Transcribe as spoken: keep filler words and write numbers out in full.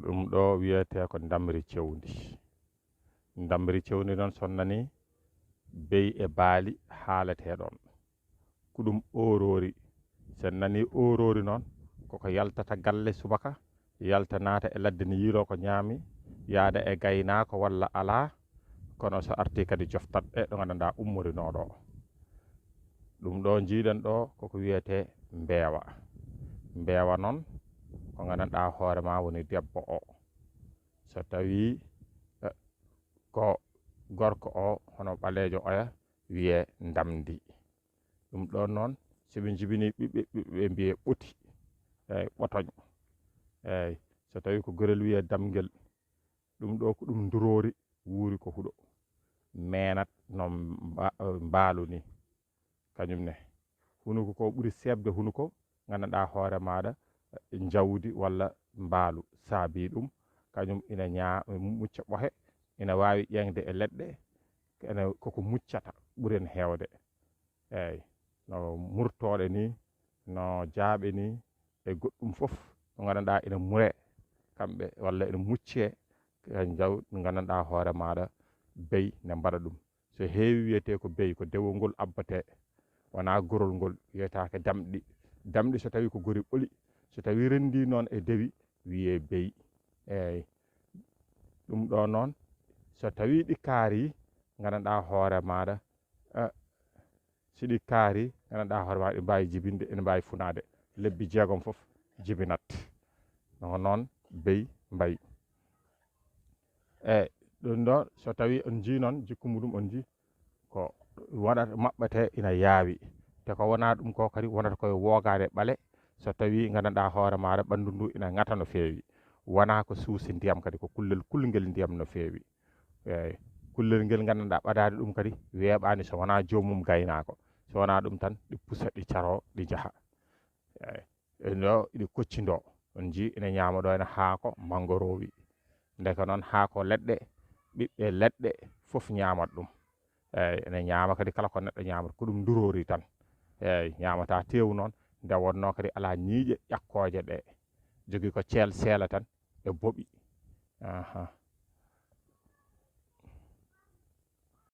Ɗum ɗo wiyetee ko ndamri cewndi. Ndamri cewndi noon, so nani beyi e baali haaletee ɗoon. Ko ɗum ooroori. So nani ooroori noon, koko yaltata galle subaka, yalta naata e ladde ni yiiloo ko ñaami, yaada e gaynaako walla alaa, kono so artii kadi joftat e ɗo nganndanɗaa ummorinoo ɗo. Ɗum ɗo njiiɗen ɗo koko wiyetee mbeewa. Mbeewa noon ko nganndanɗaa hoore maa woni debbo o. So tawii, eh, ko gorko o, hono ɓaleejo oya, wiyee ndamndi. Ɗum ɗoon noon, so ɓe njibinii ɓiɓɓe, ɓiɓɓe ɓe mbiyee ɓoti, eey, ɓotoñ. Eey, so tawii ko gorel wiyee damngel. Ɗum ɗo ko ɗum nduroori, wuuri ko huɗo. Meenat no mba-, mbaalu ni. Kañum ne, hunuko ko ɓuri seeɓde hunuko, nganndanɗaa hoore maaɗa, eh, njawdi walla mbaalu saabii ɗum. Kañum ina ñaa-, mucca ɓohe, ina waawi ƴeeŋde e leɗɗe, ene koko muccata ɓuri en heewde. Eey, no murtooɗe ni, no jaaɓe ni, e goɗɗum fof, ɗo nganndanɗaa ina muree kamɓe, walla ina muccee, ka njaw-, nganndanɗaa hoore maaɗa, beyi ne mbaɗa ɗum. So heewi wiyetee ko beyi, ko dewol ngol abbatee, wonaa gorol ngol, wiyetaake damɗi. Damɗi so tawii ko gori ɓoli, so tawii renndii noon e dewi, wiyee beyi. Eey, ɗum ɗo noon, so tawii ɗi kaarii, nganndanɗaa hoore maaɗa, eh, so ɗi kaarii, nganndanɗaa hoore maaɗa, ɗi mbaawi jibinde, ene mbaawi funaade. Lebbi jeegom fof jibinat. No noon beyi mbayi. Eey, ɗum ɗo, so tawii on njii noon, jikku muɗum on njii, ko waɗata maɓɓete ina yaawi. Te ko wonaa ɗum ko kadi wonata koye woogaade ɓale, so tawii nganndanɗaa hoore maaɗa ɓanndu ndu ina ŋata no feewi. Wonaa ko suusi ndiyam kadi, ko kullel kulngel ndiyam no feewi. Eey, kullel ngel nganndanɗaa ɓadaade ɗum kadi weeɓaani so wonaa joomum gaynaako. So wonaa ɗum tan, ɗi pusa, ɗi caroo, ɗi njaha. Eey, e ɗo iɗi koccindoo. On njii ina ñaama ɗo ene haako manngo roowi. Ndeke noon haako leɗɗe, ɓiɓɓe leɗɗe fof ñaamat ɗum. Eey, ene ñaama kadi kala ko neɗɗo ñaamata, ko ɗum nduroori tan. Eey, ñaamataa teewu noon, nde wonnoo kadi alaa ñiiƴe ƴakkooje ɗe. Jogii ko ceel seela tan e boɓi. Aha.